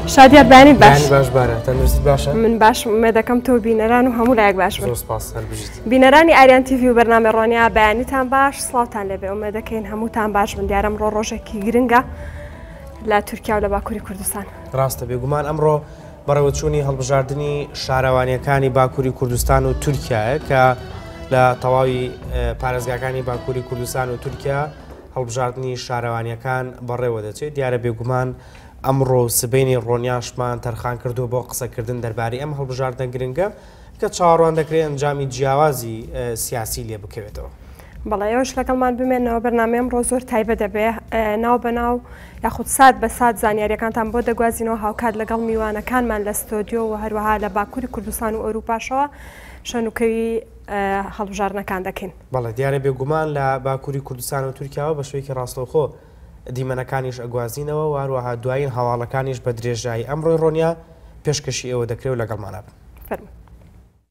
شادیار بەیانیت باش. بەیانی باش بارە تەندروستیت باشە؟ من باشم ئومێدەکەم تۆ بینەران و هەموو لایەک باش بن. زۆر سپاس هەر بژیت. بینەرانی ئاریان تیڤی و بەرنامەی ڕۆنیا بەیانیتان باش سڵاوتان لێبێ ئومێدەکەین هەمووتان باش بن دیارە ئەمڕۆ ڕۆژێکی گرنگە لە تورکیا و لە باکووری کوردستان. ڕاستە بێگومان ئەمڕۆ بەڕێوەچوونی هەڵبژاردنی شارەوانیەکانی باکووری کوردستان و تورکیایە کە لە تەواوی پارێزگاکانی باکووری کوردستان و تورکیا هەڵبژاردنی شارەوانیەکان بەڕێوە دەچێت دیارە بێگومان ئەمڕۆ و سبەینی ڕۆنیاشمان تەرخان کردووە بۆ قسەکردن دەربارەی ئەم هەڵبژاردنە گرنگە کە چاوەڕوان دەکرێت ئەنجامی جیاوازی سیاسی لێ بکەوێتەوە. بەڵێ ئێوەش لەگەڵمان بمێنەوە بەرنامەی ئەمڕۆ زۆر تایبەت دەبێ ناو بە ناو یاخود سات بە سات زانیاریەکانتان بۆ دەگوازینەوە هاوکات لەگەڵ میوانەکانمان لە ستۆدیۆ و هەروەها لە باکووری کوردستان و ئەوروپاشەوە شەنوکەوی هەڵبژاردنەکان دەکەین. بەڵێ دیارە بێگومان لە باکووری کوردستان و تورکیاوە بە شێوەیەکی ڕاستەوخۆ دیمەنەکانیش ئەگوازینەوە و هەروەها دوایین هەواڵەکانیش بە درێژایی ئەمڕۆی ڕۆنیا پێشکەشی ئێوە دەکرێ و لەگەڵمانا بن. فەرموو.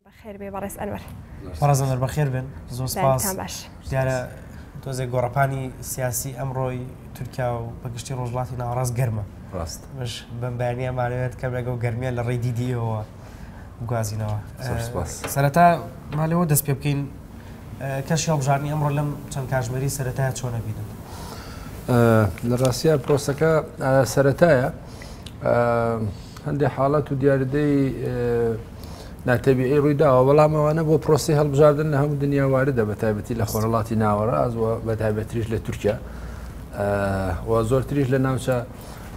بەخێر بێ بەڕێز ئەنوەر. بەڕێز ئەنوەر بەخێر بێن. زۆر سپاس. دەنگتان باش. دیارە تۆزێک گۆڕەپانی سیاسی ئەمڕۆی تورکیا و بەگشتی ڕۆژهەڵاتی ناوەڕاست گەرمە. ڕاست. ئێمەش بەم بەیانییە ئەمانەوێت کەمێک ئەو گەرمییە لە ڕێی دیدی ئێوەوە بگوازینەوە. زۆر سپاس. سەرەتا با لەوە دەست پێ بکەین کەشی هەڵبژاردنی ئەمڕۆ لەم چەند کاژمێری سەرەتایە چۆن ئەبینن؟ لە ڕاستیا پرۆسەکە سەرەتایە هەندێک حاڵەت و دیاردەی ناتەبیعی ڕووی داوە بەڵام ئەوانە بۆ پرۆسی هەڵبژاردن لە هەموو دنیا واردە بە تایبەتی لە خۆرهەڵاتی ناوەڕاست و بە تایبەتریش لە تورکیا و زۆرتریش لە ناوچە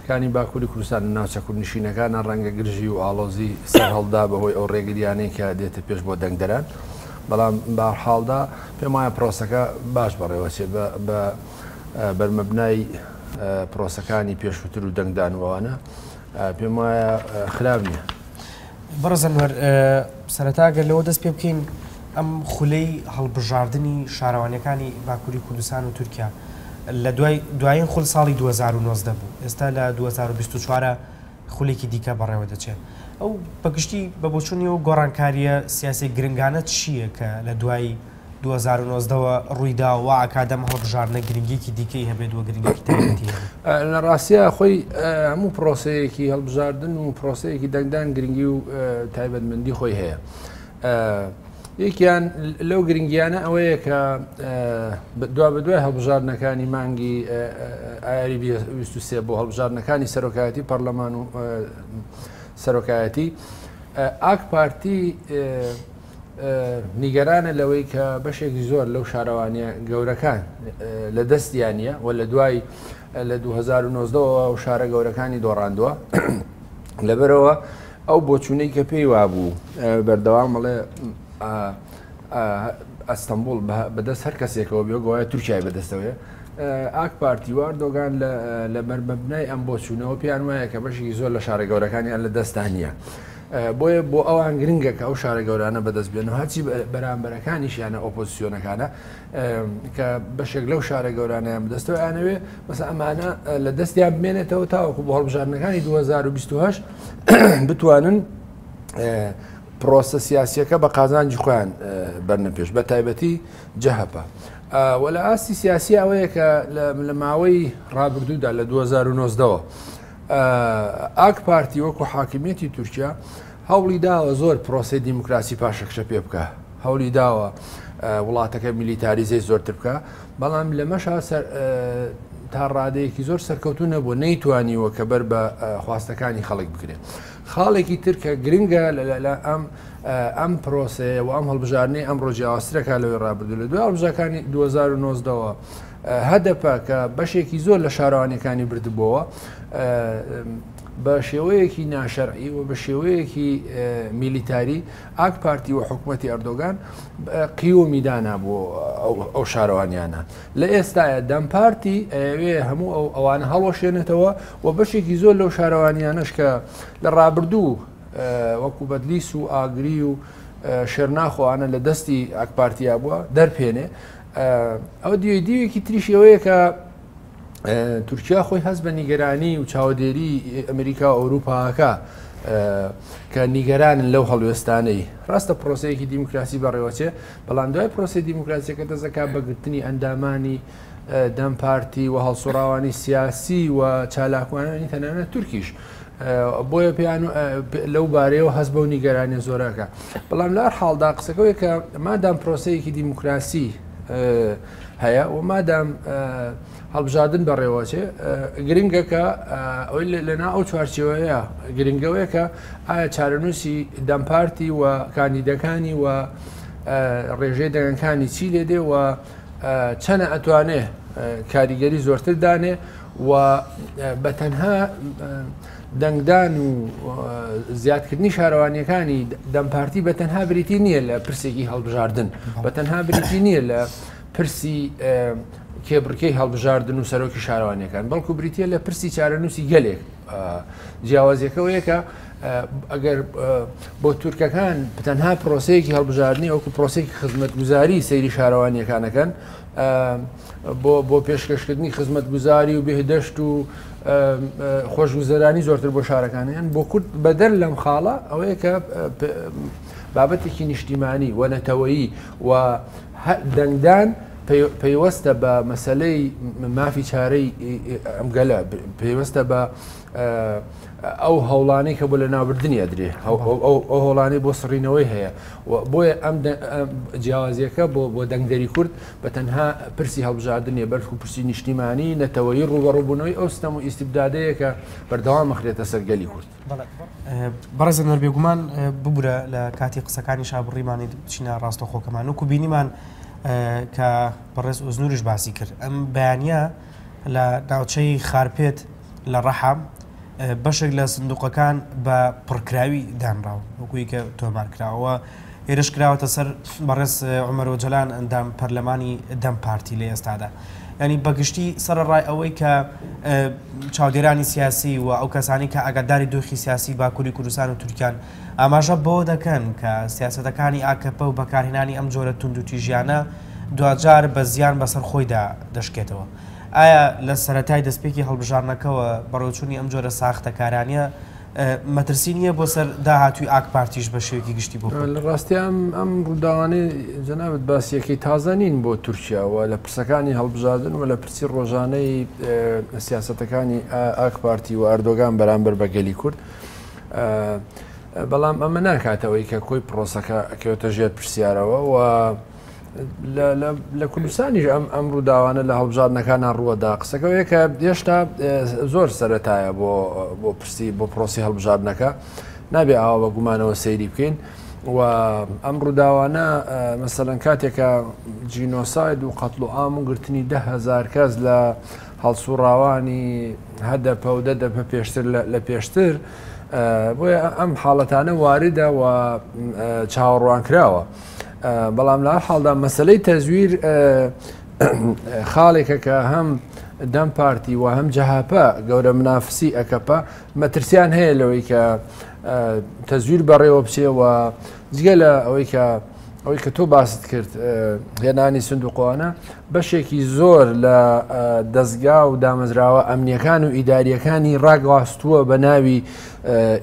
کانی باکووری کوردستان لە ناوچە کوردنشینەکانە ڕەنگە گرژی و ئاڵۆزی سەرهەڵدا بەهۆی ئەو ڕێگریانەی کە دێتە پێش بۆ دەنگدەران بەڵام بەهەرحاڵدا پێم وایە پرۆسەکە باش بەڕێوەچێ بە بەرمەبنای پرۆسەکانی پێشووتر و دەنگدان و ئەوانە پێم وایە خراپ نییە. بەڕێز ئەنوەر سەرەتا گەر لەوە دەست پێ بکەین ئەم خولەی هەڵبژاردنی شارەوانیەکانی باکووری کوردستان و تورکیا لە دوای دوایین خول ساڵی 2019 بوو ئێستا لە 2024 خولێکی دیکە بەڕێوە دەچێت ئەو بەگشتی بە بۆچوونی ئەو گۆڕانکارییە سیاسی گرنگانە چییە کە لە دوای 2019 وە ڕوویدا وا ئەکات ئەم هەڵبژاردنە گرنگیەکی دیکەی هەبێت و گرنگیەکی تایبەتی هەبێت؟ لە ڕاستیا خۆی هەموو پرۆسەیەکی هەڵبژاردن و پرۆسەیەکی دەنگدان گرنگی و تایبەتمەندی خۆی هەیە. یەکیان لەو گرنگیانە ئەوەیە کە دوا بە دوای هەڵبژاردنەکانی مانگی ئایاری 23 بۆ هەڵبژاردنەکانی سەرۆکایەتی پەرلەمان و سەرۆکایەتی ئاک پارتی نیگەرانە لەوەی کە بەشێکی زۆر لەو شارەوانیە گەورەکان لە دەستیانە و لە دوای لە 2009ەوە و شارە گەورەکانی دۆڕاندووە لەبەرەوە ئەو بۆچوونەی کە پێی وابوو بەردەوام بڵێ ئەستەمبول بەدەست هەر کەسێکەوە بێ گوایە تورکیای بەدەستەوەیە ئاک پارتی و ئەردۆگان لە بەرمەبنای ئەم بۆچوونەوە پێیان وایە کە بەشێکی زۆر لە شارە گەورەکانیان لە دەستدا نییە. بۆیە بۆ ئەوان گرنگە کە ئەو شارە گەورانە بەدەست بێن و هەرچی بەرامبەرەکانیشیانە ئۆپۆزیسیۆنەکانە کە بەشێک لەو شارە گەورانیان بدەستەوە ئەیانەوێ مەسە ئەمانە لە دەستیان بمێنێتەوە تاوەکو بۆ هەڵبژاردنەکانی 2028 بتوانن پرۆسە سیاسیەکە بە قازانجی خۆیان بەرنە پێش بە تایبەتی جەهەپە و لە ئاستی سیاسی ئەوەیە کە لە ماوەی ڕابردوودا لە 2009ەوە ئاک پارتی وەکو حاکمیەتی تورکیا هەوڵی داوە زۆر پرۆسی دیموکراسی پاشەکشە پێ بکە هەوڵی داوە وڵاتەکە میلیتاریزەی زۆرتر بکە بەڵام لەمەشا تا ڕادەیەکی زۆر سەرکەوتو نەبوو نەیتوانیوە کە بەر بە خواستەکانی خەڵک بکرێت خاڵێکی تر کە گرنگە لە ئەم ئەم پرۆسەیە و ئەم هەڵبژاردنەی ئەمڕۆ جیاوازترەکە لەوەی ڕابردوو لە دوای هەڵبژاکانی 2009ەوە هەدەپە کە بەشێکی زۆر لە شارەوانیەکانی بردبۆوە بە شێوەیەکی ناشەرعی و بە شێوەیەکی میلیتاری ئاک پارتی و حکوومەتی ئەردۆگان قیومی دانا بۆ ئەو شارەوانیانە لە ئێستاە دەم پارتی ئەوێ هەموو ئەو ئەوانە هەڵوەشێنێتەوە و بەشێکی زۆر لەو شارەوانیانش کە لە ڕابردوو وەکو بەدلیس و ئاگری و شێرناخۆوانە لە دەستی ئاکپارتیا بووە دەرپێنێ ئەو دیوی دیوێکی تریشی ئەوەیە کە تورکیا خۆی هەست بە نیگەرانی و چاودێری ئەمریکا و ئەوروپاکە کە نیگەرانن لەو هەڵوێستانەی ڕاستە پرۆسەیەکی دیموکراسی بەڕێوەچێ بەڵام دوای پرۆسی دیموکراسیەکە دەزەکا بەگرتنی ئەندامانی دەم پارتی و هەڵسوڕاوانی سیاسی و چالاکوانانی تەنانەت تورکیش بۆیە پێیان لەو بارەیەوە هەست بەو نیگەرانیە زۆرەکە. بەڵام لە هەر حاڵدا قسەکەوەی کە مادام پرۆسەیەکی دیموکراسی هەیە و مادام هەڵبژاردن بەڕێوەچێ، گرنگە کە ئەوەی لەنا ئەو چوارچێوەیە گرنگەوەیە کە ئایا چارەنووسی دەم پارتی و کاندیدەکانی و ڕێژەی دەنگەکانی چی لێ دێ و چەنە ئەتوانێ کاریگەری زۆرتر دانێ و بە تەنها دەنگدان و زیادکردنی شارەوانیەکانی دەم پارتی بە تەنها بریتی نییە لە پرسێکی هەڵبژاردن، بە تەنها بریتی نییە لە پرسی کێبڕکێی هەڵبژاردن و سەرۆکی شارەوانیەکان، بەڵکو بریتە لە پرسی چارەنووسی گەلێک. جیاوازیەکەوەیە کە ئەگەر بۆ تورکەکان تەنها پرۆسەیەکی هەڵبژاردنی وەکو پرۆسەیەکی خزمەتگوزاری سەیری شارەوانیەکانەکەن بۆ پێشکەشکردنی خزمەتگوزاری و بێهدەشت و خۆشگوزەرانی زۆرتر بۆ شارەکانیان، بۆ کورد بەدەر لەم خاڵە ئەوەیە کە بابەتێکی نیشتیمانی و نەتەوەیی و دەنگدان پەیوەستە بە مەسلەی مافی چارەی ئەم گەلە، پەیوەستە بە ئەو هەوڵانەی کە بۆ لە ناوبردنی ئەدرێ، ئەو هەوڵانەی بۆ سڕینەوەی هەیە. بۆیە ئەم جیاوازیەکە بۆ دەنگدەری کورد بە تەنها پرسی هەڵبژاردنیە، بەلکو پرسی نیشتیمانی نەتەوەیی ڕووبەڕووبوونەوەی ئەو ستەم و ئیستیبدادەیە کە بەردەوام مەخرێتە سەر گەلی کورد. بەڕێز ئەنوەر، بێگومان ببورە لە کاتی قسەکانی شابڕیمانی بچینە ڕاستەخۆکەمان، وەکو بینیمان کە بەڕێز ئۆزنوریش باسی کرد ئەم بەیانە لە ناوچەی خارپێت لە ڕەحا بەشێک لە سندوقەکان بە پڕکراوی دانراون وەکوی کە تۆمار کراوە، هێرش کراوەتە سەر بەڕێز عومەر ئۆجەلان ئەندام پەرلەمانی دەم پارتی لە ئێستادا. ینی بەگشتی سەرەڕای ئەوەی کە چاودێرانی سیاسی و ئەو کەسانی کە ئاگاداری دۆخی سیاسی باکووری کوردستان و تورکیان ئاماژە بەوە دەکەن کە سیاسەتەکانی ئاکەپە و بەکارهێنانی ئەم جۆرە توندوتیژیانە دواجار بە زیان بەسەر خۆیدا دەشکێتەوە. ئایا لە سەرەتای دەستپێکی هەڵبژاردنەکەوە بەڕێوچوونی ئەم جۆرە ساختەکارانە مەترسی نییە بۆ سەر داهاتووی ئاک پارتیش بە شێوەیەکی گشتی بۆ کورد؟ لە ڕاستی ئەم ڕووداوانەی جەنابت باسیەکەی تازە نین بۆ تورکیا و لە پرسەکانی هەڵبژاردن و لە پرسی ڕۆژانەی سیاسەتەکانی ئاک پارتی و ئەردۆگان بەرامبەر بە گەلی کورد. بەڵام ئەمە ناکاتەوەی کە کۆی پرۆسەکە ئەکەوێتە ژێر پرسیارەوە و لە کوردستانیش ئەم ڕووداوانە لە هەڵبژاردنەکانە ڕووەدا. قسەکەوەیە کە هێشتا زۆر سەرەتایە بۆ پرسی بۆ پرۆسی هەڵبژاردنەکە، نابێ ئاوا بە گومانەوە سەیری بکەین. و ئەم ڕووداوانە مەسەلەن کاتێکە جینۆساید و قەتڵ و عام و گرتنی 10,000 کەس لە هەڵسوڕاوانی هەدەپە و دەدەپە پێشتر لە پێشتر، بۆیە ئەم حاڵەتانە واردە و چاوەڕوان کراوە. بەڵام لە حاڵدا مەسلەی تەزویر خاڵێکە کە هەم دەم پارتی و هەم جەهەپە گەورە منافسی ئەکەپە مەترسیان هەیە لەوەی کە تەزویر بەڕێوە بچێ و جگە لە ئەوەی کە ئەوەی کە تۆ باست کرد هێنانی سندوقۆوانە بەشێکی زۆر لە دەستگا و دامەزراوە ئەمنیەکان و ئیداریەکانی ڕاگواستووە بە ناوی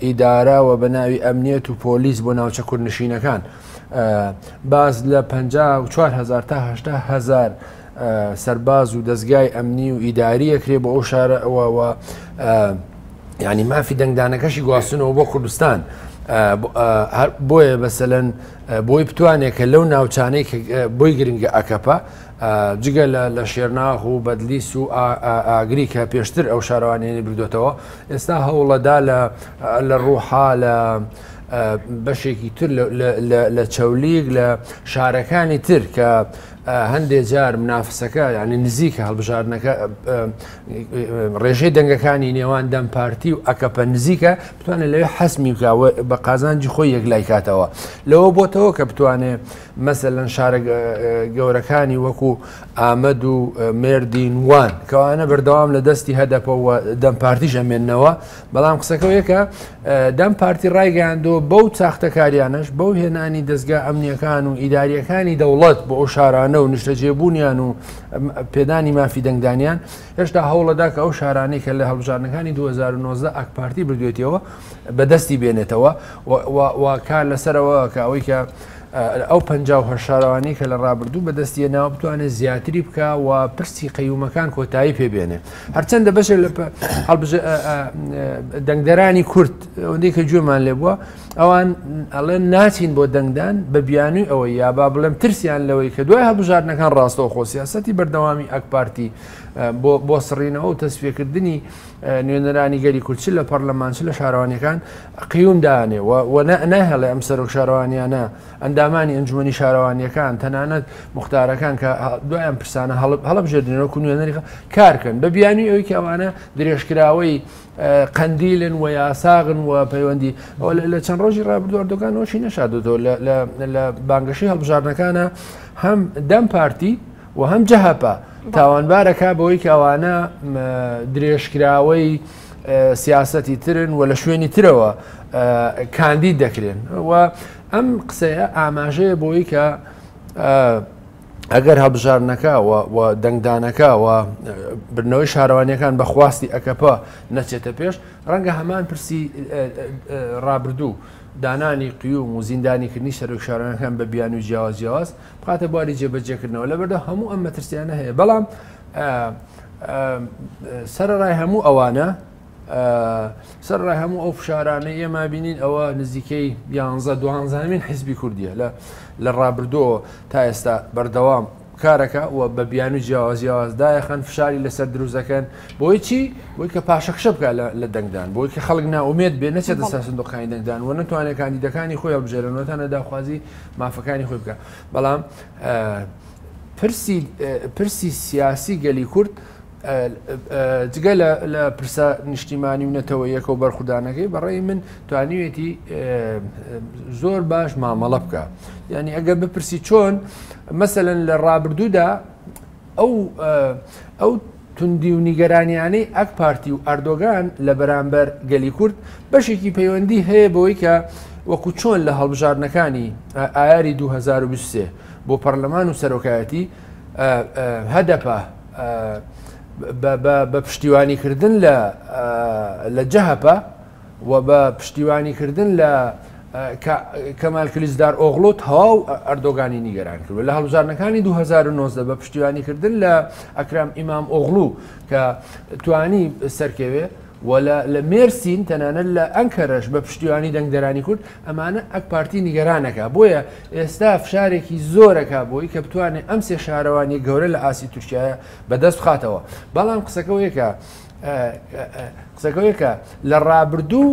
ئیدارە و بە ناوی ئەمنیەت و پۆلیس بۆ ناوچە کوردنشینەکان. باز لە 54,000 تا 80,000 سەرباز و دەستگای ئەمنی و ئیداریە کرێ بۆ ئەو شارە و ینی مافی دەنگدانەکەشی گواستنەوە بۆ کوردستان. بۆیە بەسەلەن بۆی بتوانێت کە لەو ناوچانەی بۆی گرنگە ئەکەپە جگە لە شێرناغ و بەدلیس و ئاگری کە پێشتر ئەو شارەوانیانی بردوێتەوە، ئێستا هەوڵەدا لە ڕوحا لە بەشێکی تر لە چەولیگ لە شارەکانی تر کە هەندێ جار منافسەکە یعنی نزیکە هەڵبژاردنەکە ڕێژەی دەنگەکانی نێوان دەم پارتی و ئەکەپە نزیکە، بتوانێت لەوێ حەسمی بکە بە قازانجی خۆی یەکلای کاتەوە. لەوە بۆتەوە کە بتوانێت مەسەلەن شارە گەورەکانی وەکو ئامەد و مێردین وان کەوانە بەردەوام لە دەستی هەدەپەوە دەم پارتیش ئەمێننەوە. بەڵام قسەکە یەکە دەم پارتی ڕایگەیاندەوە بەو ساختەکاریانەش بەو هێنانی دەستگا ئەمنیەکان و ئیداریەکانی دەوڵەت بۆ ئەو شارانە و نیشتەجێبوونیان و پێدانی مافی دەنگدانیان، هێشتا هەوڵەدا کە ئەو شارانەی کە لە هەڵبژاردنەکانی 2019 ئاک پارتی بردوێتیەوە بەدەستی بێنێتەوە و کار لەسەرەوە کە ئەوەی کە ئەو 58 شارەوانی کە لە ڕابردوو بەدەستی هێناوە بتوانێت زیاتری بکا و پرسی قەیومەکان کۆتایی پێ بێنێ. هەرچەندە بەشێک لە دەنگدەرانی کورد ئەوەندەی کە گوێمان لێ بووە ئەوان ئەڵێن ناچین بۆ دەنگدان بە بیانووی ئەوەی یا با بڵێم ترسیان لەوەی کە دوای هەڵبژاردنەکان ڕاستەوخۆ سیاسەتی بەردەوامی ئەک پارتی بۆ سڕینەوە و تەسفیەکردنی نوێنەرانی گەلی کورد چ لە پەرلەمان چ لە شارەوانیەکان قیوم دانێ و ناهێڵێ ئەم سەرۆک شارەوانیانە ئەندامانی ئەنجومەنی شارەوانیەکان تەنانەت مختارەکان کە دوایان پرسانە هەڵبژێردرێن وەکو نوێنەری کارکەن بە بیانوی ئەوی کە ئەوانە درێژکراوەی قەندیلن و یاساغن و پەیوەندی لە چەند ڕۆژی ڕابردوو ئەردۆگان ئەوشی نەشاردۆتەوە لە بانگەشەی هەڵبژاردنەکانە هەم دەم پارتی و هەم جەهەپە تاوانبارەکە بەوەی کە ئەوانە درێژکراوەی سیاسەتی ترن و لە شوێنی ترەوە کاندید دەکرێن و ئەم قسەیە ئاماژەیە بۆی کە ئەگەر هەڵبژاردنەکە و دەنگدانەکە و برنەوەی شارەوانیەکان بە خواستی ئەکەپە نەچێتە پێش ڕەنگە هەمان پرسی ڕابردوو دانانی قیوم و زیندانیکردنی سەرۆک شارەوانەکان بە بیانوی جیاواز جیاواز بخاتە بواری جێبەجێکردنەوە لەبەردە هەموو ئەم مەترسیانە هەیە بەڵام سەرەڕای هەموو ئەوانە سەرەڕای هەموو ئەو فشارانەی ئێمە بینین ئەوە نزیکەی یانزە دوانزەهەمین حیزبی کوردیە لە ڕابردووەوە تا ئێستا بەردەوام کارەکە و بە بیانوی جیاواز جیاواز دایەخەن فشاری لەسەر دروست دەکەن بۆی چی بۆی کە پاشەکشە بکە لە دەنگدان بۆی کە خەڵک ناومێت بێ نەچێتە سەر سندوقەکانی دەنگدان و نەتوانێت کاندیدەکانی خۆی هەڵبژێرن تەنانەت داخوازی مافەکانی خۆی بکە بەڵام پرسی پرسی سیاسی گەلی کورد جگە لە پرسە نیشتیمانی و نەتەوەیەکە و بەرخودانەکەی بەڕێی من توانیوێتی زۆر باش مامەڵە بکە یعنی ئەگەر بپرسی چۆن مەسەلەن لە ڕابردوودا ئەو ئەو توندی و نیگەرانیانەی ئەک پارتی و ئەردۆگان لە بەرامبەر گەلی کورد بەشێکی پەیوەندی هەیە بەوەی کە وەکو چۆن لە هەڵبژاردنەکانی ئایاری 2023 بۆ پەرلەمان و سەرۆکایەتی هەدەپە بە پشتیوانیکردن لە جەهەپە و بە پشتیوانیکردن لە کەمال کلیچدار ئۆغلۆ تەواو ئەردۆگانی نیگەران کردوە لە هەڵبژاردنەکانی 2019 بە پشتیوانیکردن لە ئەکرام ئیمام ئۆغلو کە توانی سەرکەوێ و لە مێرسین تەنانەت لە ئەنکەرەش بە پشتیوانی دەنگدەرانی کورد ئەمانە ئەک پارتی نیگەرانەکە بۆیە ئێستا فشارێکی زۆرەکە بۆی کە بتوانێت ئەم سێ شارەوانی گەورە لە ئاستی تورکیا بەدەست بخاتەوە بەڵام قسەکەوەیەکە قسەکەوەیەکە لە ڕابردوو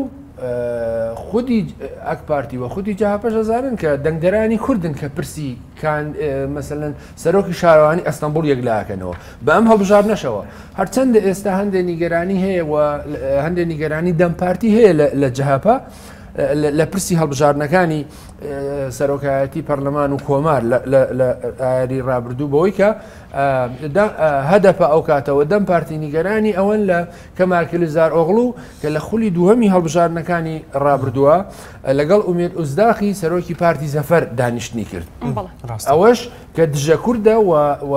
خودی ئەک پارتی و خودی جەهەپەش ئەزانن کە دەنگدەرانی کوردن کە پرسی کان مەسەلەن سەرۆکی شارەوانی ئەستەنبوڵ یەکلاکەنەوە بە ئەم هەڵبژاردنەشەوە هەرچەندە ئێستا هەندێک نیگەرانی هەیە و هەندێک نیگەرانی دەم پارتی هەیە لە جەهەپە لە پرسی هەڵبژاردنەکانی سەرۆکایەتی پەرلەمان و کۆمار لە ئایاری ڕابردوو بەوەی کە هەدەپە ئەو کاتەوە دەم پارتی نیگەرانی ئەوەن لە کەمال کلیچدار ئۆغڵو کە لە خولی دووهەمی هەڵبژاردنەکانی ڕابردووە لەگەڵ ئومێد ئوزداخی سەرۆکی پارتی زەفەر دانیشتنی کرد ئەوەش کە دژە کوردە و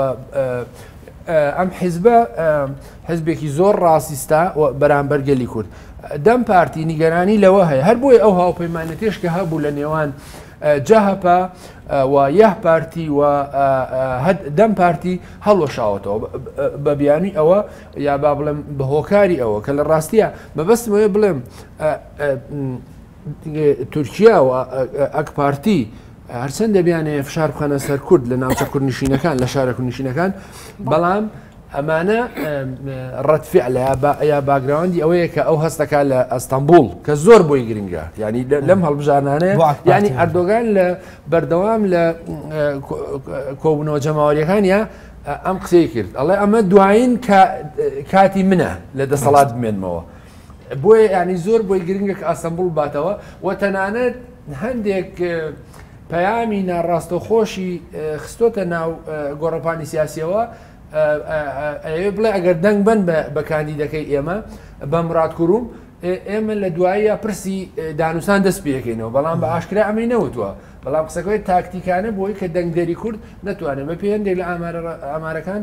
ئەم حیزبە حزبێکی زۆر ڕاستیستە و بەرامبەر گەلی کورد دەم پارتی نیگەرانی لەوە هەیە هەر بۆیە ئەو هاوپەیمانەتێش کە هەبوو لە نێوان جەهەپە و یەه پارتی و دەم پارتی هەڵوەشاوەتەوە بە بیانوی ئەوە یا با بڵێم بە هۆکاری ئەوە کە لە ڕاستیە مەبەستمەوەی بڵێم تورکیا و ئەک پارتی هەرچەندە بیانەیە فشار بخەنە سەر کورد لە ناوچە کوردنشینەکان لە شارە کوردنشینەکان بەڵام ئەمانە ڕەت فعلە یا باگراوندی ئەوەیە کە ئەو هەستەکە لە ئەستەمبول کە زۆر بۆی گرنگە ینی لەم هەڵبژارنانەیە ینی ئەردۆگان لە بەردەوام لە کۆبوونەوە جەماوەریەکانە ئەم قسەی کرد ئەڵێ ئەمە دوایین کاتی منە لە دەسەڵات بمێنمەوە بۆیە ینی زۆر بۆی گرنگە کە ئەستەمبول باتەوە و تەنانەت هەندێک پەیامی ناڕاستەوخۆشی خستۆتە ناو گۆڕەپانی سیاسیەوە ئەیەوێ بڵێ ئەگەر دەنگ بن بە کاندیدەکەی ئێمە بە مراد کوروم ئێمە لە دواییە پرسی دانوسان دەست پێکەینەوە، بەڵام بە ئاشکرا ئەمەی نەوتووە. بەڵام قسەکەی تاکتیکانە بۆی کە دەنگدەری کورد نەتوانێت بە پێی هەندێک لە ئامارەکان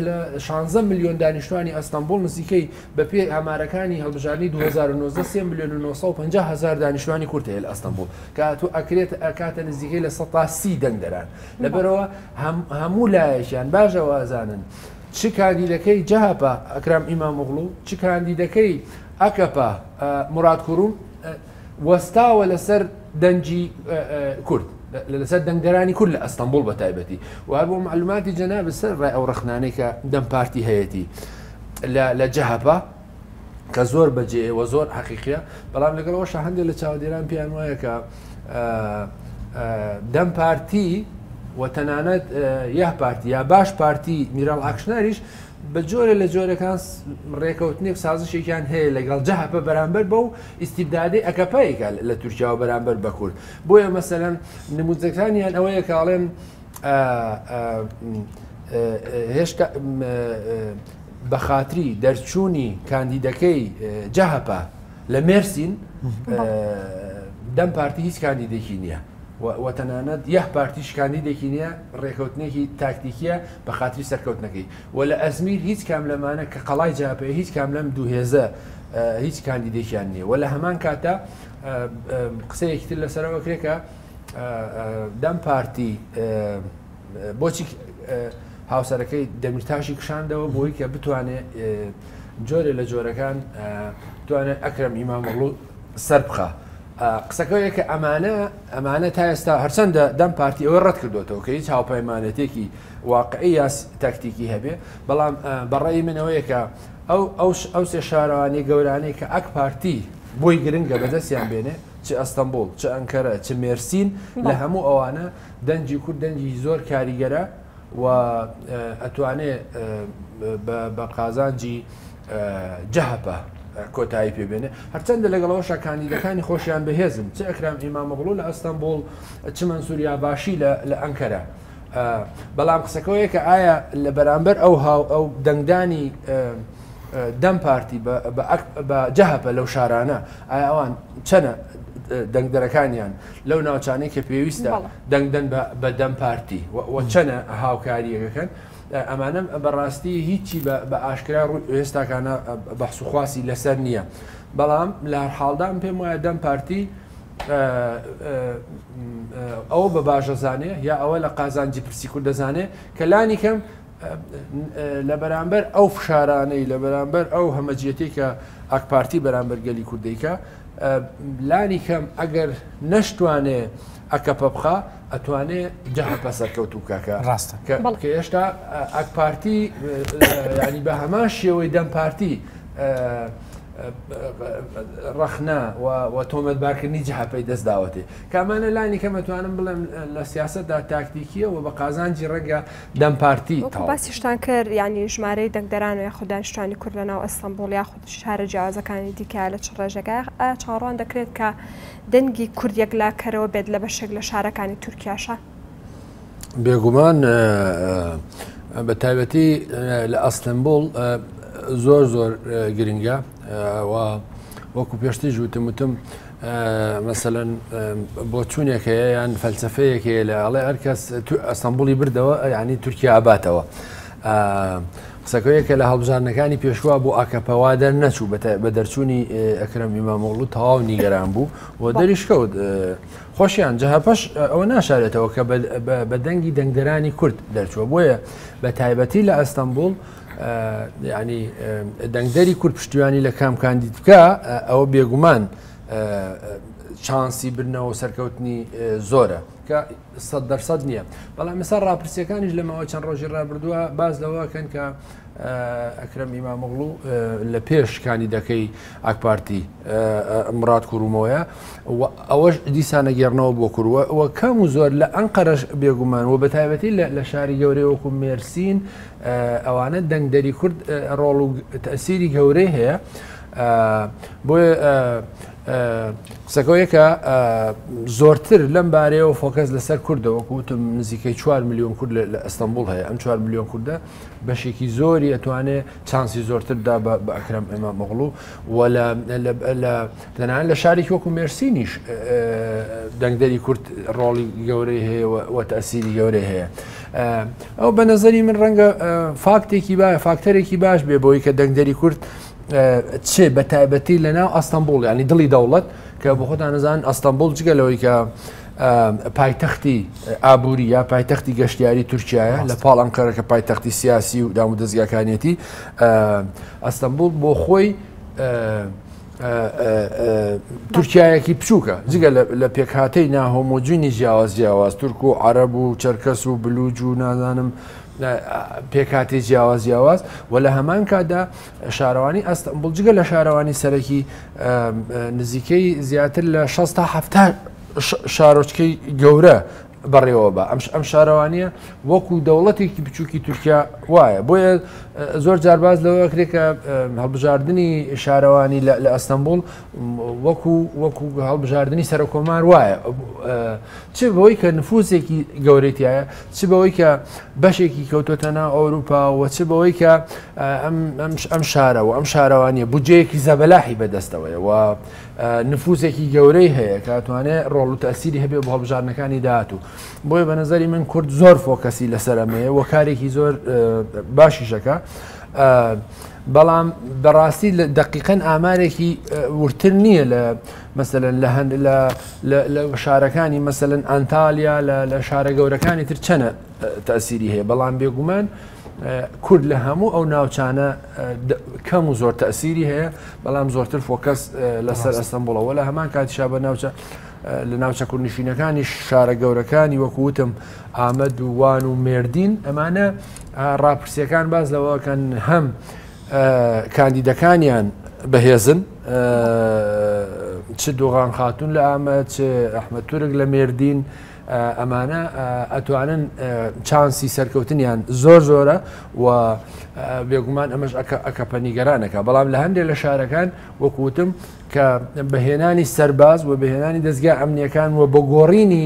لە 16 ملیۆن دانیشتوانی ئەستەنبوڵ نزیکەی بە پێی ئامارەکانی هەڵبژاردنی 2019 3 ملیۆن و 950 هەزار دانیشتوانی کورد هەیە لە ئەستەنبوڵ کە تو ئەکرێت ئەکاتە نزیکەی 30% دەنگدەران. لەبەرەوە هەموو لایەکیان باشەوە ئەزانن چ کاندیدەکەی جەهەپە ئەکرام ئیمامئۆغڵو چ کاندیدەکەی ئەکەپە موراد کوروم وەستاوە لەسەر دەنگی کورد، لەسەر دەنگدەرانی کورد لە ئەستەنبوڵ بە تایبەتی. و هەر بۆ معلوماتی جەناب سەر ڕای ئەو ڕەخنانەی کە دەم پارتی هەیەتی لە جەهەپە کە زۆر بەجێ و زۆر حەقیقیە، بەڵام لەگەڵەوەش هەندێک لە چاودێران پێیان وایە کە دەم پارتی و تەنانەت یه پارتی یا باش پارتی میرال ئاکشناریش بە جۆرە لە جۆرەکان ڕێکەوتنێک سازشێکیان هەیە لەگەڵ جەهەپە بەرامبەر بەو ئیستیبدادەی ئەکەپەیەکە لە تورکیا و بەرامبەر بە کورد. بۆیە مەسەلەن نموزەکانیان ئەوەیە کە ئەڵێن هێشتا بە خاتری دەرچوونی کاندیدەکەی جەهەپە لە مێرسین دەم پارتی هیچ کاندیدێکی نییە و تەنانەت یه پارتیش کاندیدێکی نییە، ڕێکەوتنێکی تاکتیکیە بە خاتری سەرکەوتنەکەی. و لە ئەزمیر هیچ کام لەمانە کە قەڵای جەهەپەیە هیچ کام لەم دوو هێزە هیچ کاندیدێکیان نییە. و لە هەمان کاتدا قسەیەکی تر لەسەرەوە کرێ کە دەم پارتی بۆچی هاوسەرەکەی دەمیرتاشی کشاندەوە بۆی کە بتوانێت جۆرێ لە جۆرەکان بتوانێت ئەکرەم ئیمامئۆغڵو سەر بخا. قسەکەیە کە ئەمانە تا ئێستا هەرچەندە دەم پارتی ئەوەی ڕەت کردوێتەوە کە هیچ هاوپەیمانێتێکی واقعی یا تاکتیکی هەبێ، بەڵام بەڕێی من ئەوەیە کە ئەو سێ شارەوانی گەورانەی کە ئەک پارتی بۆی گرنگە بەدەستیان بێنێ، چ ئەستەنبوڵ، چ ئەنکەرە، چ مێرسین، لە هەموو ئەوانە دەنگی کورد دەنگی زۆر کاریگەرە و ئەتوانێ بە قازانجی جەهەپە کۆتایی پێبێنێ. هەرچەندە لەگەڵەوەشا کاندیدەکانی خۆشیان بەهێزن، چ ئەکرام ئیمامئۆغڵو لە ئەستەنبوڵ، چ مەنسوور یاباشی لە ئەنکەرە. بەڵام قسەکەوەیە کە ئایا لە بەرامبەر ئەو هاو ئەو دەنگدانی دەم پارتی بە جەهەپە لەو شارانە، ئایا ئەوان چەنە دەنگدەرەکانیان لەو ناوچانەی کە پێویستە دەنگدەن بە دەم پارتی و چەنە هاوکاریەکەن؟ ئەمانە بەڕاستی هیچی بە ئاشکرا ڕوو ئێستاکانە بەحس و خواسی لەسەر نییە. بەڵام لە هەر حاڵدام پێم وایە دەم پارتی ئەوە بە باشەزانێ یا ئەوە لە قازانجی پرسی کورد دەزانێ کە لانی کەم لە بەرامبەر ئەو فشارانەی لە بەرامبەر ئەو هەمەجیەتی کە ئاک پارتی بەرامبەر گەلی کوردەیکە لانی کەم ئەگەر نەشتوانێ ئەکەپە بخا ئەتوانێ جەهەپە سەرکەوتوو بکا کە ڕاستە کە هێشتا ئاک پارتی ینی بە هەمان شێوەی دەم پارتی ڕەخنە و تۆمەتبارکردنی جەهەپەی دەست داوەتێ کامانە لانی کەم ئەتوانم بڵێم لە سیاسەتدا تاکتیکیە و بە قازانجی ڕەنگە دەم پارتی وەکو باسیشتان کرد یانی ژمارەی دەنگدەران و یاخود دانیشتوانی کورد لەناو ئەستەنبوڵ یاخود شارە جیاوازەکانی دیکە لە چ ڕێژەکە ئایا چاوەڕوان دەکرێت کە دەنگی کورد یەکلاکەرەوە بێت لە بەشێک لە شارەکانی تورکیاشا؟ بێگومان بە تایبەتی لە ئەستەنبوڵ زۆر زۆر گرنگە و وەکو پێشتریش وتم وتم مەسەلەن بۆچوونێک هەیە یان فەلسفەیەک هەیە لە ئەڵێ هەر کەس ئەستەنبوڵی بردەوە یعنی تورکیا ئاباتەوە. قسەکەیە کە لە هەڵبژاردنەکانی پێشوا بۆ ئاکەپەوا دەرنەچوو بە دەرچوونی ئەکرەم ئیمامۆغڵو تەواو نیگەران بوو و دەریشکەوت. خۆشیان جەهەپەش ئەوە ناشارێتەوە کە بە دەنگی دەنگدەرانی کورد دەرچووە، بۆیە بە تایبەتی لە ئەستەنبوڵ ینی دەنگدەری کورد پشتیوانی لە کام کاندید بکە ئەوە بێگومان چانسی برنەوە سەرکەوتنی زۆرە کە 100% نییە. بەڵام مەسا ڕاپرسیەکانیش لە ماوەی چەند ڕۆژی ڕابردووە باز لەوەکەن کە ئەکرەم ئیمامئۆغڵو لە پێش کاندیدەکەی ئاکپارتی مڕاد کورومەوەیە و ئەوەش دیسانەگێڕنەوە بۆ کوروە و کەم و زۆر لە ئەنقەرەش بێگومان و بە تایبەتی لە شاری گەورەی وەکو مێرسین ئەوانە دەنگدەری کورد ڕۆڵ و تەسیری گەورەی هەیە. بۆیە قسەکەەوەیە کە زۆرتر لەم بارەیەوە focus لەسەر کوردە وەکو وتم نزیکەی 4 میلیۆن کورد لە ئەستەنبوڵ هەیە ئەم 4 میلیۆن کوردە بەشێکی زۆری ئەتوانێ چانسی زۆرتر دا بە ئەکرەم ئیمامئۆغڵو و لە تەنانەت لە شارێکی وەکو مێرسینیش دەنگدەری کورد ڕۆڵی گەورەی هەیە و تەسیری گەورەی هەیە. ئەو بە نظری من ڕەنگە فاکتێکی با فاکتەرێکی باش بێ بۆی کە دەنگدەری کورد چ بە تایبەتی لە ناو ئەستەمبول ینی دڵی دەوڵەت کە بۆ خۆتان نەزان ئەستەمبول جگە لەوەی کە پایتەختی ئابووری یا پایتەختی گەشتیاری تورکایە لە پاڵ ئەنقەرە کە پایتەختی سیاسی و دام و دەستگاکانیەتی ئەستەمبول بۆ خۆی تورکایەکی بچووکە جگە لە پێکهاتەی ناهۆمۆجینی جیاواز جیاواز تورک و عەرەب و چەرکەس و بلوج و نازانم پێکاتی جیاواز جیاواز و لە هەمان کاتدا شارەوانی ئەستەنبوڵ جگە لە شارەوانی سەرەکی نزیکەی زیاتر لە 60 تا 70 شارۆچکەی گەورە بەڕێوە بە ئەم ئەم شارەوانیە وەکو دەوڵەتێکی بچووکی تورکیا وایە بۆیە زۆر جارباز لەوە کرێ کە هەڵبژاردننی شارەوانی لە ئەستەنبوڵ وەکو وەکو هەڵبژاردننی سەرکۆمار وایە چ بەوەی کە نفوسێکی گەورەی تایە چ بەوەی کە بەشێکی کەوتۆتە ناو ئەوروپا و چ بەوەی کە ئەم شارە و ئەم شارەوانیە بودجەیەکی زەبەلاحی بەدەستەوەیە و نفوسێکی گەورەی هەیە کە توانێت ڕۆڵ و تەسیری هەبێ بۆ هەڵبژاردنەکانی داهاتوو بۆیە بە نظری من کورد زۆر focus ی لەسەر ئەمەیە و کارێکی زۆر باشیشەکە بەڵام بەڕاستی لە دەقیقەن ئامارێکی ورتر نییە لە مەسەلەن لە هەند لە شارەکانی مەسەلەن ئەنتالیا لە شارە گەورەکانی تر چەنە تەسیری هەیە بەڵام بێگومان کورد لە هەموو ئەو ناوچانە کەم و زۆر تەسیری هەیە بەڵام زۆرتر focus لەسەر ئەستەمبوڵەوە لە هەمان کاتیشا بە ناوچە لە ناوچە کوردنشینەکانی شارە گەورەکانی وەکوتم ئامەد و وان و مێردین ئەمانە ڕاپرسیەکان باس لەوەکەن هەم کاندیدەکانیان بەهێزن چ دوغان خاتون لە ئامەد چ ئەحمەد تورک لە مێردین ئەمانە ئەتوانن چانسی سەرکەوتنیان زۆر زۆرە و بێگومان ئەمەش ئەکەپە نیگەرانەکە بەڵام لە هەندێک لە شارەکان وەکوتم کە بەهێنانی سەرباز و بەهێنانی دەستگا ئەمنیەکان و بۆ گۆڕینی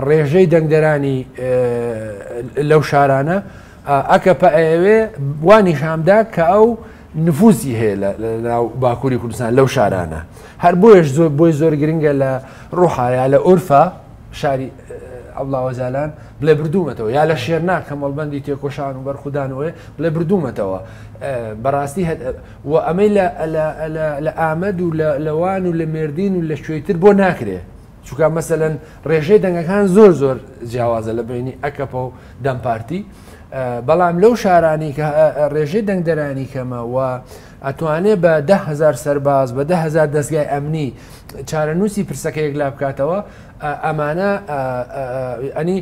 ڕێژەی دەنگدەرانی لەو شارانە ئەکەپە ئەیەوێ وا نیشانبدا کە ئەو نفوزی هەیە لە ناو باکووری کوردستان لەو شارانە هەر بۆیش زۆر بۆی زۆر گرنگە لە ڕوحا یا لە ئورفا شاری عەبدوڵا ئۆجالان بڵێ بردوومەتەوە یا لە شێرناک کە مەڵبەندی تێکۆشان و بەرخودانەوەی بڵێ بردوومەتەوە بەڕاستی و ئەمەی لە ئامەد و لەوان و لە مێردین و لە شوێتر بۆ ناکرێ چونکە مەسەلەن ڕێژەی دەنگەکان زۆر زۆر جیاوازە لە بینی ئەکەپە و دەم پارتی بەڵام لەو شارانی کە ڕێژەی دەنگدەرانی کەمە و ئەتوانێ بە دههزار سەرباز بە دههزار دەستگای ئەمنی چارەنووسی پرسەکە یەکلا بکاتەوە ئەمانە ئەنی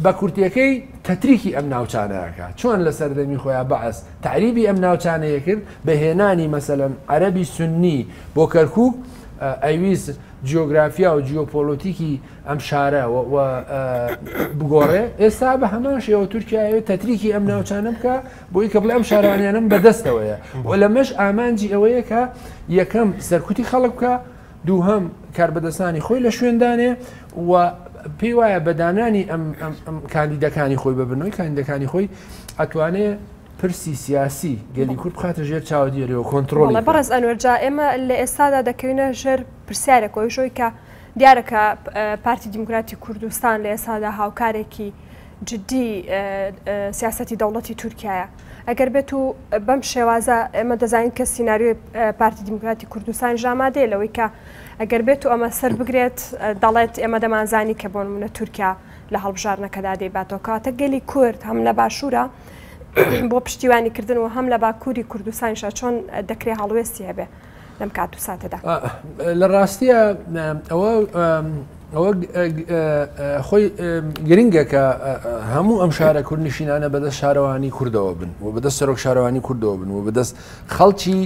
بە کورتیەکەی تەتریکی ئەم ناوچانەکە چۆن لە سەردەمی خۆیان بەعس تەعریبی ئەم ناوچانەیە کرد بە هێنانی مەسەلەن عەربی سنی بۆ کەرکک ئەویست جیۆگرافیا و جیۆپۆلۆتیکی ئەم شارە و بگۆڕێ ئێستا بە هەمان شێوە تورکیا ئەیەوێت تەتریکی ئەم ناوچانە بکە بۆی کە بڵێ ئەم شارانیانم بەدەستەوەیە و لەمەش ئامانجی ئەوەیە کە یەکەم سەرکوتی خەڵک بکە دووهەم کاربەدەستانی خۆی لە شوێندانێ و پێی وایە بەدانانی ئەم کاندیدەکانی خۆی بەبنەوەی کاندیدەکانی خۆی ئەتوانێ پرسی سیاسی گەلی کورد بخاتە ژێر چاودێری و کۆنترۆڵی بکات. بەڕێز ئەنوەر جا ئێمە لە ئێستادا دەکەوینە ژێر پرسیارێک ئەویش ئەوەی کە دیارە کە پارتی دیموکراتی کوردستان لە ئێستادا هاوکارێکی جدی سیاسەتی دەوڵەتی تورکیایە ئەگەر بێت و بەم شێوازە ئێمە دەزانین کە سیناریۆی پارتی دیموکراتی کوردستان ژامادەیە لەوەی کە ئەگەر بێت و ئەمە سەر بگرێت دەڵێت ئێمە دەمانزانی کە بۆ نمونە تورکیا لە هەڵبژاردنەکەدا دەیباتەوە کەواتە گەلی کورد هەم لە باشوورە بۆ پشتیوانی کردن و هەم لە باکووری کوردستانیشا چۆن دەکرێ هەڵوێستی هەبێ لەم کات و ساتەدا؟ لە ڕاستیە ئەوە ئەوە خۆی گرنگە کە هەموو ئەم شارە کوردنشینانە بەدەست شارەوانی کوردەوە بن و بەدەست سەرۆک شارەوانی کوردەوە بن و بەدەست خەڵکی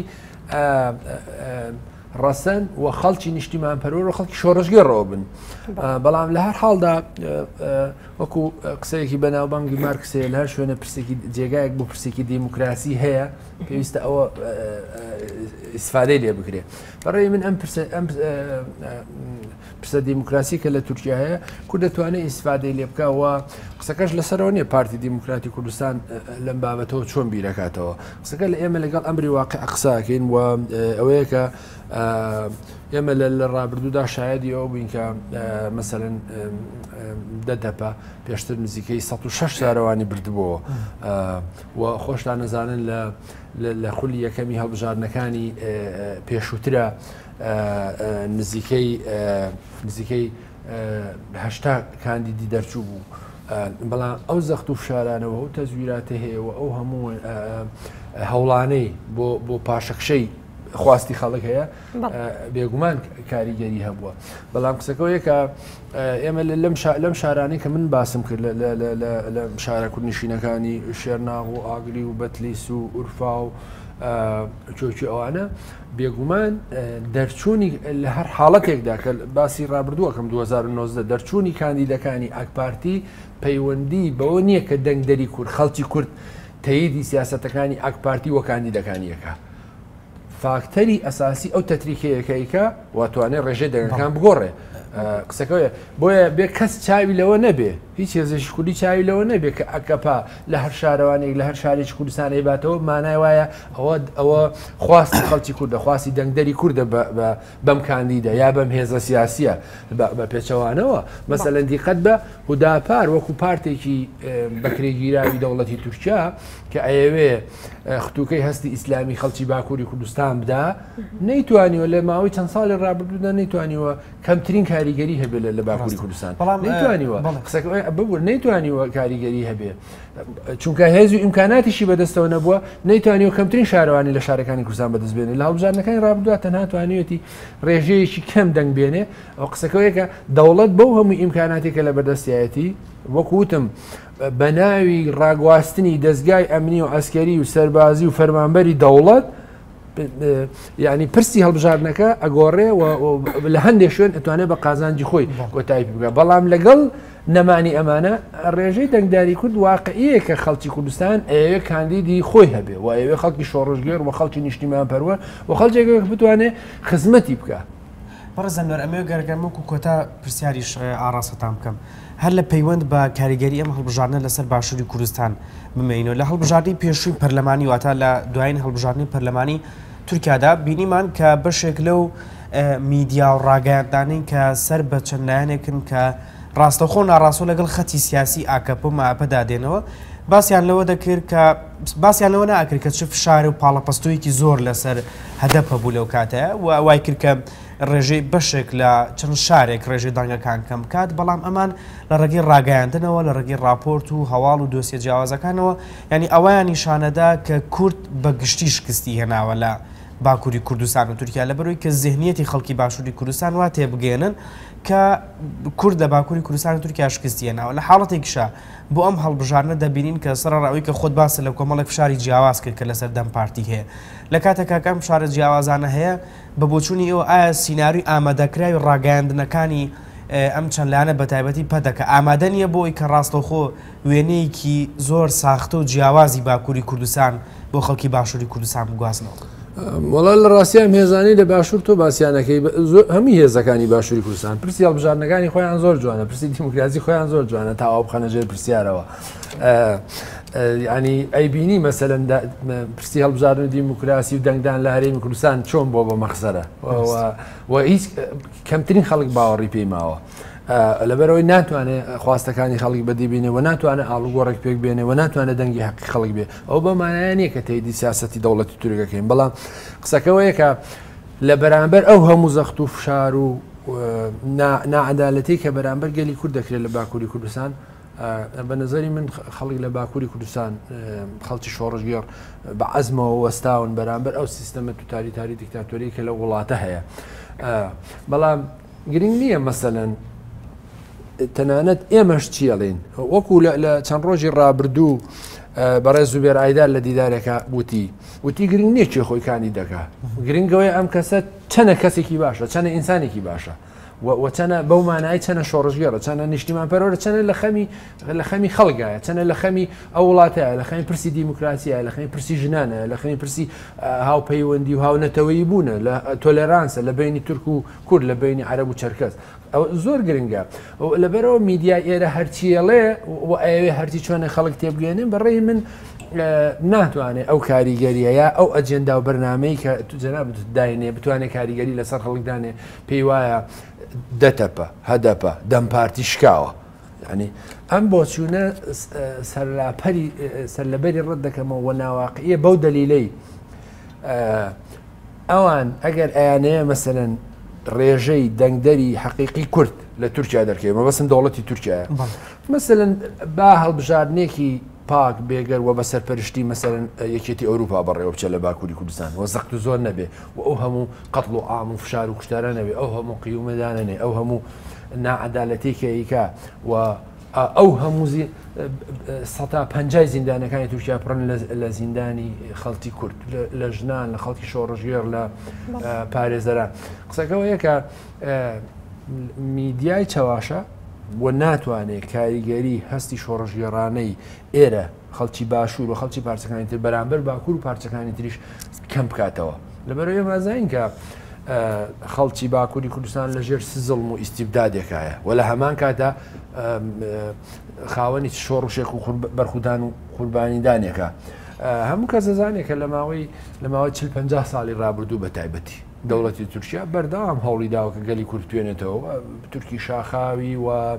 ڕەسەن و خەڵکی نیشتیمان پەروەر و خەڵکی شۆڕشگێڕەوە بن بەڵام لە هەر حاڵدا وەکو قسەیەکی بەناوبانگی مارکس هەیە لە هەر شوێنە پرسێکی جێگایەک بۆ پرسێکی دیموکراسی هەیە پێویستە ئەوە ئیسفادەی لێ بکرێ. بەڕێی من ئەم پرسە ئەم پرسە دیموکراسی کە لە تورکیا هەیە کورد دەتوانێت ئیسفادەی لێ بکە و قسەکەش لەسەرەوە نییە پارتی دیموکراتی کوردستان لەم بابەتەوە چۆن بیرەکاتەوە. قسەکە لە ئێمە لەگەڵ ئەمری واقع قساکەین و ئەوەیە کە ئێمە لە ڕابردوودا شایدی ئەو بووین کە مەسەلەن دەدەپە پێشتر نزیکەی 106 شارەوانی بردبووەوە و خۆشتان نەزانن لە لە خولی یەکەمی هەڵبژاردنەکانی پێشووترە نزیکەی نزیکەی هەشتا کاندیدی دەرچوو بوو. بەڵام ئەو زەخت و فشارانەوە ئەو تەزویراتە هەیە و ئەو هەموو هەوڵانەی بۆ بۆ پاشەکشەی خواستی خەڵک هەیە بێگومان کاریگەری هەبووە بەڵام قسەکەەوە کە ئێمە لەم شارانەی کە من باسم کرد لە شارە کوردنشینەکانی شێرناغ و ئاگری و بەتلیس و ئورفا و چۆکی ئەوانە بێگومان دەرچوونی لە هەر حاڵەتێکدا کە باسی ڕابردووەکەم 2009 دەرچوونی کاندیدەکانی ئاکپارتی پەیوەندی بەوە نییە کە دەنگدەری کورد خەڵکی کورد تەیدی سیاسەتەکانی ئاکپارتی وە کاندیدەکانیەکە فاکتەری ئەساسی ئەو تەتریکەیە کە ئەیکا و توانێ ڕێژەی دەنگەکان بگۆڕێ. قسەکەوەیە بۆیە بێ کەس چاوی لەوە نەبێ هیچ هێزێکی کوردی چاوی لەوە نەبێ کە ئەکەپە لە هەر شارەوانێک لە هەر شارێکی کوردستان ئەیباتەوە مانای وایە ئەوە ئەوە خواستی خەڵکی کوردە خواستی دەنگدەری کوردە بەم کاندیدە یا بەم هێزە سیاسیە بە پێچەوانەوە مەسەلەن دیقەت بە هوداپار وەکو پارتێکی بەکرێگیراوی دەوڵەتی تورکیا کە ئەیەوێ ختوکەی هەستی ئیسلامی خەڵکی باکووری کوردستان بدا نەیتوانیوە لە ماوەی چەند ساڵی ڕابردوودا نەیتوانیوە کەمترین کاریگەری هەبێت لە باکووری کوردستان بەڵام نەیتوانیوە قسەکە ببوور نەیتوانیوە کاریگەری هەبێ چونکە هێز و ئیمکاناتیشی بەدەستەوە نەبووە نەیتوانیوە کەمترین شارەوانی لە شارەکانی کوردستان بەدەست بێنێ لە هەڵبژاردنەکانی ڕابردووە تەنها توانیوێتی ڕێژەیەکی کەم دەنگ بێنێ ئەو قسەکەوەیەکە دەوڵەت بەو هەموو ئیمکاناتێکە لە بەردەستیایەتی وەکو وتم بە ناوی ڕاگواستنی دەزگای ئەمنی و عەسکەری و سەربازی و فەرمانبەری دەوڵەت یعنی پرسی هەڵبژاردنەکە ئەگۆڕێ و لە هەندێک شوێن ئەتوانێت بە قازانجی خۆی کۆتایی بگە بەڵام لەگەڵ نەمانی ئەمانە ڕێژەی دەنگداری کورد واقعیە کە خەڵکی کوردستان ئەیەوێ کاندیدی خۆی هەبێ و ئەیەوێ خەڵکی شۆڕشگێڕ و خەڵکی نیشتیمان پەروەر و خەڵکێک بتوانێت خزمەتی بکە. بەڕێز ئەنوەر ئەمەوێ گەرگەم وەکو کۆتا پرسیاریش ئاڕاستەتان بکەم هەر لە پەیوەند بە کاریگەری ئەم هەڵبژاردنە لەسەر باشووری کوردستان بمێنەوە لە هەڵبژاردنی پێشووی پەرلەمانی واتە لە دوایین هەڵبژاردنی پەرلەمانی تورکیادا بینیمان کە بەشێک لەو میدیا و ڕاگەیاندانەی کە سەر بە چەند لایەنێکن کە ڕاستەوخۆ ناڕاستۆ لەگەڵ خەتی سیاسی ئاکەپە و مەهەپەدا دێنەوە باسیان لەوە دەکرد کە باسیان لەوە ناکرد کە چ فشار و پاڵەپەستۆیەکی زۆر لەسەر هەدەپە بوو لەو کاتەیە و وای کرد کە ڕێژەی بەشێک لە چەند شارێک ڕێژەی دەنگەکان کەم بکات، بەڵام ئەمان لە ڕێگەی ڕاگەیاندنەوە، لە ڕێگەی ڕاپۆرت و هەواڵ و دۆسیە جیاوازەکانەوە، یانی ئەوەیان نیشانەدا کە کورد بە گشتی شکستی هێناوە لە باکووری کوردستان و تورکیا، لەبەرئەوەی کە زهنیەتی خەڵکی باشووری کوردستان وا تێبگەیەنن کە کورد لە باکووری کوردستان و تورکیا شکستی هێناوە. لە حاڵەتێکیشا بۆ ئەم هەڵبژاردنە دەبینین کە سەرەڕای ئەوەی کە خۆت باست لە کۆمەڵێک فشاری جیاواز کرد کە لەسەر دەم پارتی هەیە، لە کاتێکا کە ئەم فشارە جیاوازانە هەیە، بە بۆچوونی ئێوە ئایا سیناریۆی ئامادەکراوی ڕاگەیاندنەکانی ئەم چەند لایەنە بەتایبەتی پەدەکە ئامادە نییە بۆ ئەوەی کە ڕاستەوخۆ وێنەیەکی زۆر ساختە و جیاوازی باکووری کوردستان بۆ خەڵکی باشووری کوردستان بگوازنەوە؟ وەڵا لە ڕاستیا ئەم هێزانەی لە باشوور تۆ باسیانەکەی هەموو هێزەکانی باشووری کوردستان پرسی هەڵبژاردنەکانی خۆیان زۆر جوانە پرسی دیموکراسی خۆیان زۆر جوانە تا ئەو بخەنە ژێر پرسیارەوە ینی ئەیبینی مەسەلەن پرسی هەڵبژاردن و دیموکراسی و دەنگدان لە هەرێمی کوردستان چۆن بۆ بە مەخزەرە و هیچ کەمترین خەڵک باوەڕی پێی ماوە. لەبەرەوەی ناتوانێت خواستەکانی خەڵک بەدی بینێ و ناتوانێت ئاڵوگۆڕێک پێک بێنێ و ناتوانێت دەنگی حەقی خەڵک بێ ئەو بە مانایە نییە کە تەیدی سیاسەتی دەوڵەتی تورکەکەین بەڵام قسەکەوەیە کە لە بەرامبەر ئەو هەموو زەخت و فشار و ناعەدالەتی کە بەرامبەر گەلی کورد دەکرێت لە باکووری کوردستان بە نظری من خەڵک لە باکووری کوردستان خەڵکی شۆڕشگێڕ بە عەزمەوە وەستاون بەرامبەر ئەو سیستەمە توتالیتاری دیکتاتۆری کە لە وڵاتە هەیە بەڵام گرنگ نییە مەسەلەن تەنانەت ئێمەش چیەڵین وەکو لە چەند ڕۆژی ڕابردوو بەڕێز زوبێر ئایدار لە دیدارێکە وتی وتی گرنگ نییە کێ خۆی کاندید دەکا گرنگەوەی ئەم کەسە چەنە کەسێکی باشە چەنە ئینسانێکی باشە. و چەنە بەو مانای چەنە شۆڕشگێڕە، چەنە نیشتیمان پەروەرە، چەنە لە خەمی لە خەمی خەڵکایە، چەنە لە خەمی ئەو وڵاتەیە، لە خەمی پرسی دیموکراسیە، لە خەمی پرسی ژنانە، لە خەمی پرسی هاوپەیوەندی و هاونەتەوەیی بوونە، لە تۆلێرانسە لە بینی تورک و کورد، لە بینی عەرەب و چەرکەس. ئەو زۆر گرنگە. لەبەرەوە میدیای ئێرە هەرچیەڵێ و ئەیەوێ هەرچی چۆنە خەڵک تێبگەێنن، بەڕێی من ناتوانێت ئەو کاریگەریە یا ئەو ئەجێندا و بەرنمەی کە جەنابت داینێ بتوانێت کاریگەری لەسەر خەڵکدانێ. پێی وایە دەتەپە، هەدەپە، دەم پارتی شکاوە. یعنی ئەم بۆچوونە سەرلاپەری سەرلەبەری ڕەت دەکەمەوە و ناواقعیە بەو دەلیلەی ئەوان ئەگەر ئەیانەیە مەسەلەن ڕێژەی دەنگدەری حەقیقی کورد لە تورکیا دەرکەوێ، مەبەستم دەوڵەتی تورکیایە، مەسەلەن با هەڵبژاردنێکی پاک بێگەر و بە سەرپەرشتی مەسەلەن یەکێتی ئەوروپا بەڕێوە بچێت لە باکووری کوردستان و زەخت و زۆر نەبێ و ئەو هەموو قەتڵ و عام و فشار و کوشتارە نەبێ، ئەو هەموو قیومە دانەنێ، ئەو هەموو ناعەدالەتێکی ئەیکا و ئەو هەموو 50% زیندانەکانی تورکیا پڕن لە زیندانی خەڵکی کورد، لە ژنان، لە خەڵکی شۆڕشگێڕ، لە پارێزەران. قسەکەەوە کە میدیای چەواشە و ناتوانێت کاریگەری هەستی شۆڕشگێڕانەی ئێرە خەڵکی باشوور و خەڵکی پارچەکانی تر بەرامبەر باکوور و پارچەکانی تریش کەم بکاتەوە. لەبەرەوە ئێمە زانین کە خەڵکی باکووری کوردستان لەژێر سزڵم و ئیسیبدادێکایە و لە هەمان کاتا خاوەنی شۆڕشێک و بەرخودان و قوربانیدانێکە. هەموو کەس دەزانێت کە لە ماوەی لە ماوەی 50 ساڵی ڕابردوو بە تایبەتی دەوڵەتی تورکیا بەردەوام هەوڵی داوە کە گەلی کورد بتوێنێتەوە، تورکی شاخاوی و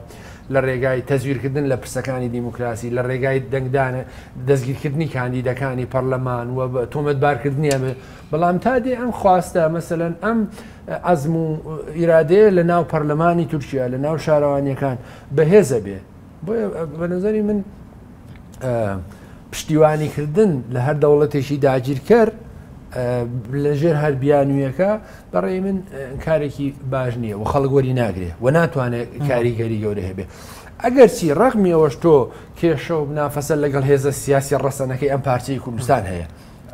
لە ڕێگای تەزویرکردن لە پرسەکانی دیموکراسی، لە ڕێگای دەنگدانە دەستگیرکردنی کاندیدەکانی پەرلەمان و تۆمەتبارکردنی ئەمە. بەڵام تا دێ ئەم خواستە مەسەلەن ئەم عەزم و ئیرادەیە لە ناو پەرلەمانی تورکیا، لە ناو شارەوانیەکان بەهێزە بێ. بۆیە بە نظری من پشتیوانیکردن لە هەر دەوڵەتێکی داگیرکەر لەژێر هەر بیانوویەکە بەڕێی من کارێکی باش نییە و خەڵک وەری ناگرێ و ناتوانێت کاریگەری گەورە هەبێ. ئەگەرچی ڕەغمی ئەوەش تۆ کێشە و منافەسە لەگەڵ هێزە سیاسی ڕەسەنەکەی ئەم پارچەی کوردستان هەیە،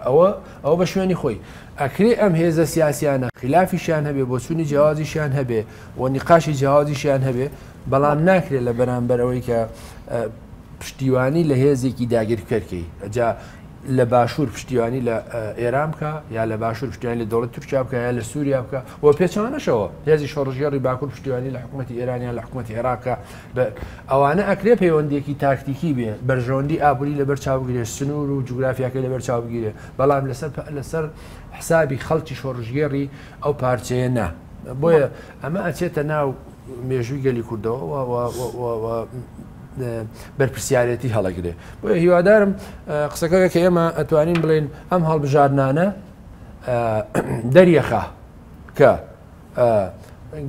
ئەوە ئەوە بە شوێنی خۆی ئەکرێ ئەم هێزە سیاسیانە خلافیشیان هەبێ، بۆچوونی جیاوازیشیان هەبێ و نیقاشی جیاوازیشیان هەبێ، بەڵام ناکرێت لە بەرامبەر ئەوەی کە پشتیوانی لە هێزێکی داگیرکەرکەی، جا لە باشوور پشتیوانی لە ئێران بکە یا لە باشوور پشتیوانی لە دەوڵەت تورکیا بکە یا لە سووریا بکە و پێچەوانەشەوە هێزی شۆڕشگێڕی باکوور پشتیوانی لە حکوومەتی ئێران یان لە حکوومەتی عێراق بکە. ئەوانە ئەکرێ پەیوەندیەکی تاکتیکی بێ، بەرژەوەندی ئابووری لەبەر چاو بگرێ، سنوور و جوگرافیاکەی لەبەر چاو بگیرێ، بەڵام لەسەر حسابی خەڵکی شۆڕشگێڕی ئەو پارچەیە نا. بۆیە ئەمە ئەچێتە ناو مێژووی گەلی کوردەوە و بەرپرسیارەتی هەڵەگرێ. بۆیە هیوادارم قسەکە کە ئێمە ئەتوانین بڵێن ئەم هەڵبژاردنانە دەریەخا کە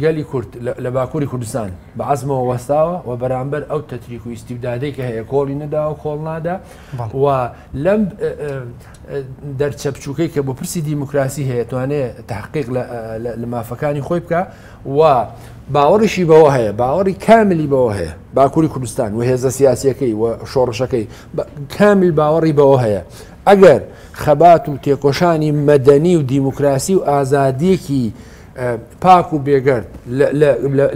گەلی کورد لە باکووری کوردستان بە عەزمەوە وەستاوە و بەرامبەر ئەو تەتریک و ئیستیبدادەی کە هەیە کۆڵی نەداوە، کۆڵ نادا و لەم دەرچە بچووکەی کە بۆ پرسی دیموکراسی هەیە توانێ تحقیق لە مافەکانی خۆی بکە و باوەڕیشی بەوە هەیە، باوەڕی کاملی بەوە هەیە باکووری کوردستان و هێزە سیاسیەکەی و شۆڕشەکەی کامل باوەڕی بەوە هەیە ئەگەر خەبات و تێکۆشانی مەدەنی و دیموکراسی و ئازادیەکی پاک و بێگەرد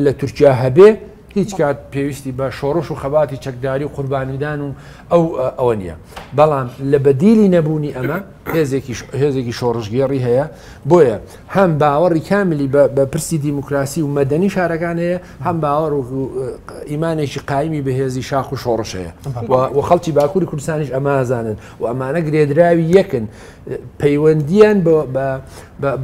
لە تورکیا هەبێ، هیچ کات پێویستی بە شۆڕش و خەباتی چەکداری و قوربانیدان و ئەو ئەوە نییە. بەڵام لە بەدیلی نەبوونی ئەمە هێزێکی شۆڕشگێڕی هەیە، بۆیە هەم باوەڕی کاملی بە پرسی دیموکراسی و مەدەنی شارەکان هەیە، هەم باوەڕ و ئیمانێکی قایمی بەهێزی شاخ و شۆڕش هەیە و خەڵکی باکووری کوردستانیش ئەمازانن و ئەمانە گرێدراوی یەکن، پەیوەندیان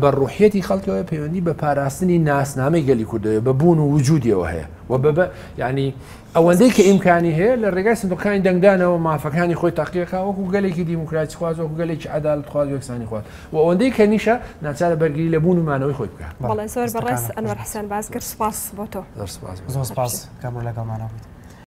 بە ڕوحیەتی خەڵکەوە، پەیوەندی بە پاراستنی ناسنامەی گەلی کوردەوە، بە بوون و وجودیەوە هەیە و بە ینی ئەوەندەی کە ئیمکانی هەیە لە ڕێگای سندوقەکانی دەنگدانەوە مافەکانی خۆی تاقیەکە وەکو گەلێکی دیموکراتی خواز، وەکو گەلێکی عەدالەت خواز، یەکسانی خواز و ئەوەندەی کە نیشە ناچارە بەرگری لە بوون و مانەوەی خۆی بکات. بەڵێ زۆر بەڕێز ئەنوەر حسێن بازگر، سوپاس بۆ تۆ. زۆر سوپاس. زۆر سوپاس کامڕۆ لەگەڵمانەوە بوویت.